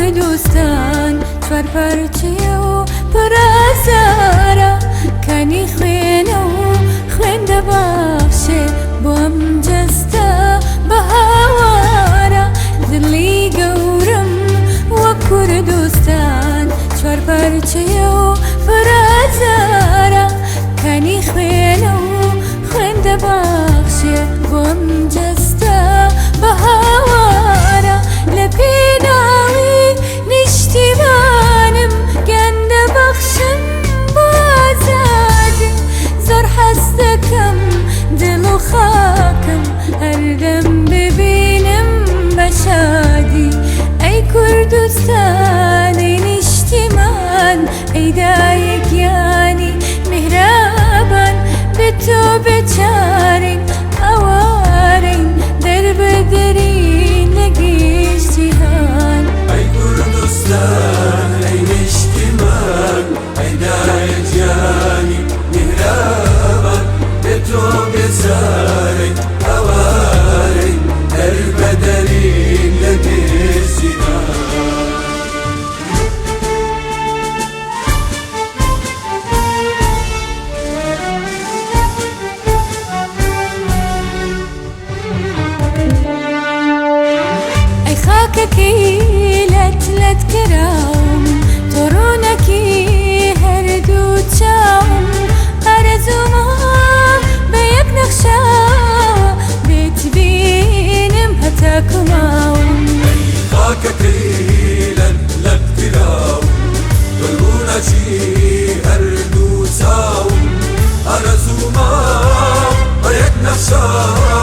کوردستان چوار پارچەیە و پڕ ئازارە، کانی خوێنە و خوێن دەبەخشێ بۆ ئەم جەستە بە هاوارە. دڵی گەورەم وەک کوردستان چوار پارچەیە و پڕ ئازارە، کانی خوێنە و خوێن دەبەخشێ بۆ ئەم جەستە بە هاوارە. لە پێناوی نیشتیمانم گیان دەبەخشم بۆ ئازادی. زۆر حەز دەکەم دڵ و خاکم هەردەم ببینم بە شادی. ئەی کوردستان، ئەی نیشتیمان، ئەی دایە گیانی میهرەبان، بێ تۆ بێچارین، ئاوارەین، دەربەدەرین لە گشت جیهان. ئەی کوردستان، ئەی نیشتیمان، ئەی دایە گیانی میهرەبان، بێ تۆ بێچارەین، ئاوارەین، دەربەدەرین لە گشت جیهان. ئەی خاکەکەی لەت لەت کراوم، تۆ ڕوونەکی هەردوو چاوم، ئارەزوومە بە یەک نەخشاوە بێت بینم هەتاکو ماوم. ئەی خاکەکەی لەت لەت کراوم، تۆ ڕوونەکی هەردوو چاوم، ئارەزوومە بە یەک نەخشاوە.